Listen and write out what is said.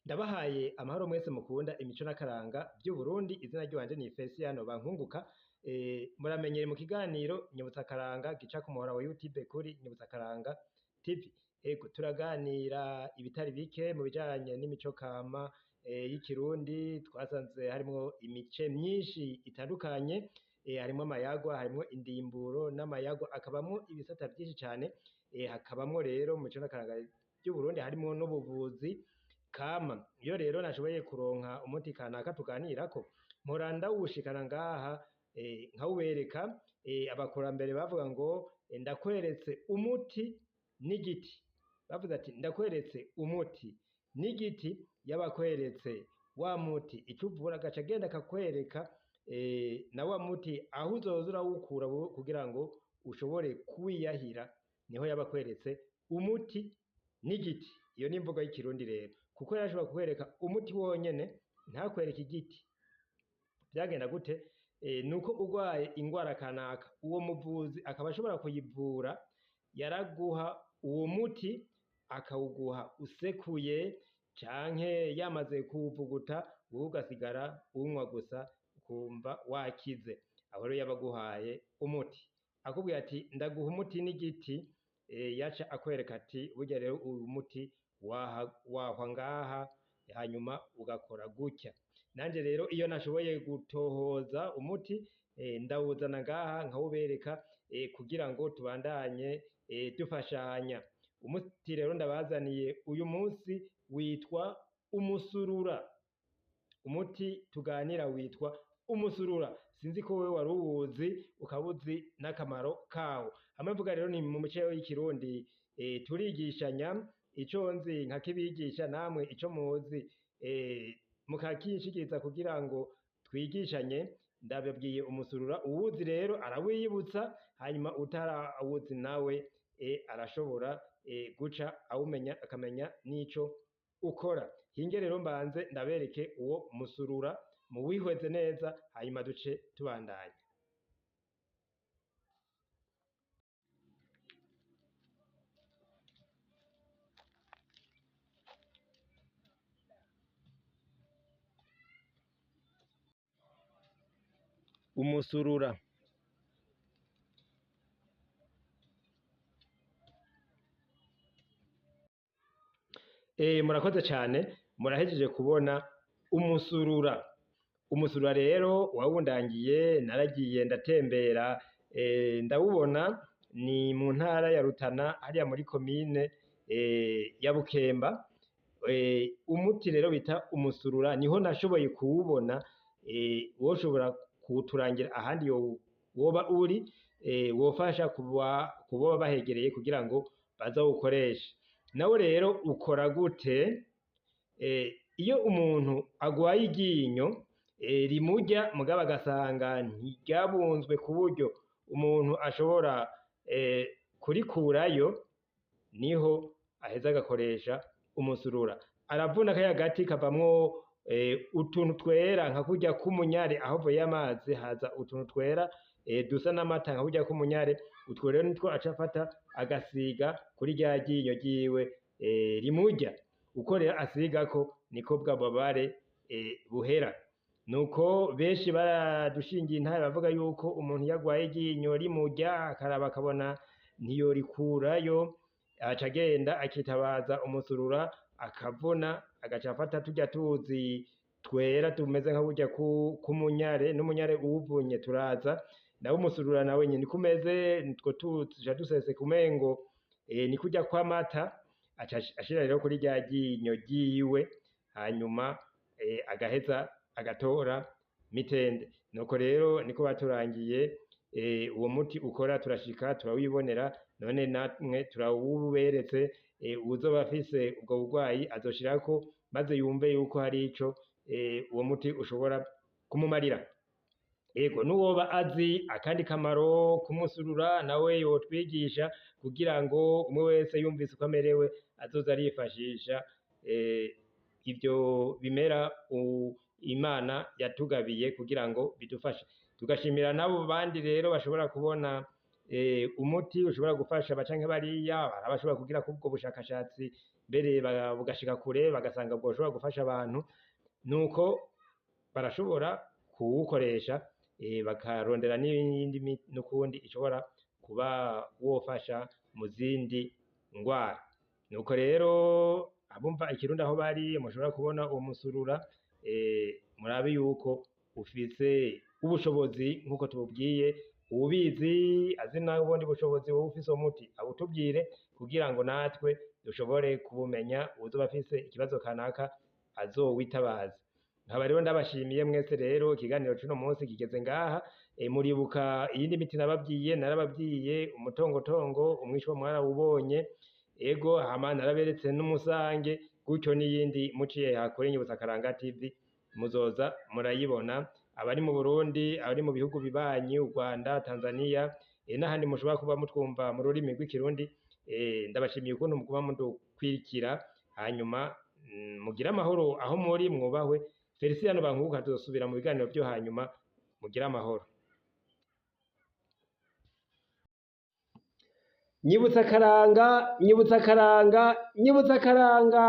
Ndabahaye amahoro mwese mukunda imico n'akaranga vy'Uburundi, izina ry'iwanje ni Feliciano Bankunguka. Muramenyere mu kiganiro Nyibutsa Akaranga gica ku muhora wa YouTube kuri Nyibutsa Akaranga TV. Ego, turaganira ibitari bike mu bijanye n'imico kama y'ikirundi. Twasanze harimwo imice myinshi itandukanye, harimwo amayagwa, harimwo indimburo n'amayagwa, akabamwo ibisata vyinshi cane, hakabamwo rero mu mico n'akaranga vy'Uburundi harimwo n'ubuvuzi kama. Iyo rero nashoboye kuronka umuti kanaka tuganirako, mpora ndawushikana ngaha nkawubereka. Abakurambere bavuga ngo ndakweretse umuti n'igiti, bavuze ati ndakweretse umuti n'igiti, yabakweretse wa muti ico uvura, agaca agenda akakwereka na wa muti aho uzoza urawukura kugira ngo ushobore kuwiyahira, niho yabakweretse umuti n'igiti. Iyo ni imvugo y'ikirundi rero, kuko yarashobora kukwereka umuti wonyene ntakwereke igiti. Vyagenda gute? Nuko urwaye ingwara kanaka, uwo muvuzi akaba ashobora kuyivura, yaraguha uwo muti akawuguha usekuye canke yamaze kuwuvuguta, wowe ugasigara uwunywa gusa ukumva wakize. Aho rero yabaguhaye umuti akubwiye ati ndaguha umuti n'igiti, yaca akwereka ati burya rero uyu muti wahwa ngaha, hanyuma ugakora gutya. Nanje rero iyo nashoboye gutohoza umuti, ndawuzana ngaha nkawubereka, kugira ngo tubandanye dufashanya. Umuti rero ndabazaniye uyu munsi witwa umusurura. Umuti tuganira witwa umusurura. Sinzi ko wewe wari uwuzi ukaba uzi n'akamaro kawo. Hamwe mvuga rero ni mu mico y'ikirundi, turigishanya ico nzi nkakibigisha, namwe ico muzi mukakinshikiriza kugira ngo twigishanye. Ndababwiye umusurura, uwuzi rero arawiyibutsa, hanyuma utarawuzi nawe arashobora guca awumenya akamenya n'ico ukora. Hinge rero mbanze ndabereke uwo musurura, muwihweze neza, hanyuma duce tubandanya. Umusurura. Murakoze cyane, murahejeje kubona umusurura. Umusurura rero wawundangiye, naragiye ndatembera, ndawubona ni mu ntara ya Rutana, hariya muri komine ya Bukemba. Umuti rero bita umusurura niho nashoboye kuwubona. Woshobora kuwuturangira ahandi woba uri, wofasha kuba bahegereye kugira ngo bazawukoreshe. Nawo rero ukora gute? Iyo umuntu agwaye iryinyo rimurya, mugabo agasanga ntiryabunzwe ku buryo umuntu ashobora kurikurayo, niho aheza agakoresha umusurura. Aravuna kaya gati kavamwo utuntu twera nka kurya k'umunyare, aho uvuye amazi haza utuntu twera dusa n'amata nka kurya k'umunyare. Utwo rero nitwo aca afata agasiga kuri rya ryinyo ryiwe rimurya. Uko rero asigako niko bwa bubabare buhera. Nuko benshi baradushingiye intare bavuga yuko umuntu iyo agwaye iryinyo rimurya akaraba akabona ntiyorikurayo, aca agenda akitabaza umusurura, akavuna, agaca afata turya tuzi twera tumeze nka burya k'umunyare, n'umunyare uwuvunye turaza, nawe umusurura nawe nyene niko umeze, nitwo tuzi duca duseseka umengo ni kurya kw'amata, aca ashira rero kuri rya ryinyo ryiwe, hanyuma agaheza agatora mitende. Nuko rero niko baturangiye uwo muti ukora, turashika turawibonera, none namwe turawuberetse. Uwuzoba afise ubwo burwayi azoshirako maze yumve yuko hari ico uwo muti ushobora kumumarira. Ego, n'uwoba azi akandi kamaro k'umusurura nawe yotwigisha, kugira ngo umwe wese yumvise uko amerewe azoza arifashisha ivyo bimera Imana yatugabiye kugira ngo bidufashe. Tugashimira n'abo bandi rero bashobora kubona umuti ushobora gufasha aba canke bariya, hari abashobora kugira kubwo bushakashatsi mbere bugashika kure bagasanga bwoshobora gufasha abantu, nuko barashobora kuwukoresha bakarondera n'iyindi n'ukundi ishobora kuba wofasha mu zindi ngwara. Nuko rero abumva ikirundi aho bari mushobora kubona uwo musurura, murabe yuko ufise ubushobozi nkuko tububwiye, uwubizi azi nawe ubundi bushobozi woba ufise uwo muti awutubwire kugira ngo natwe dushobore kubumenya, uwuzoba afise ikibazo kanaka azowitabaze. Nkaba rero ndabashimiye mwese. Rero ikiganiro c'uno munsi kigeze ngaha. Muribuka iyindi miti nababwiye, narababwiye umutongotongo, umwishwa mwarawubonye, ego, hama naraberetse n'umusange gutyo n'iyindi muciye hakuri Nyibutsa Karanga TV muzoza murayibona. Abari mu Burundi, abari mu bihugu bibanyi, u Rwanda, Tanzania, n'ahandi mushobora kuba mutwumva mu rurimi rw'ikirundi, ndabashimiye ukuntu muguma mudukwirikira. Hanyuma mugire amahoro aho muri, mwubahwe. Feliciano Bankuka, tuzosubira mu biganiro vyo hanyuma. Mugire amahoro. Nyibutsa akaranga, nyibutsa akaranga, nyibutsa akaranga.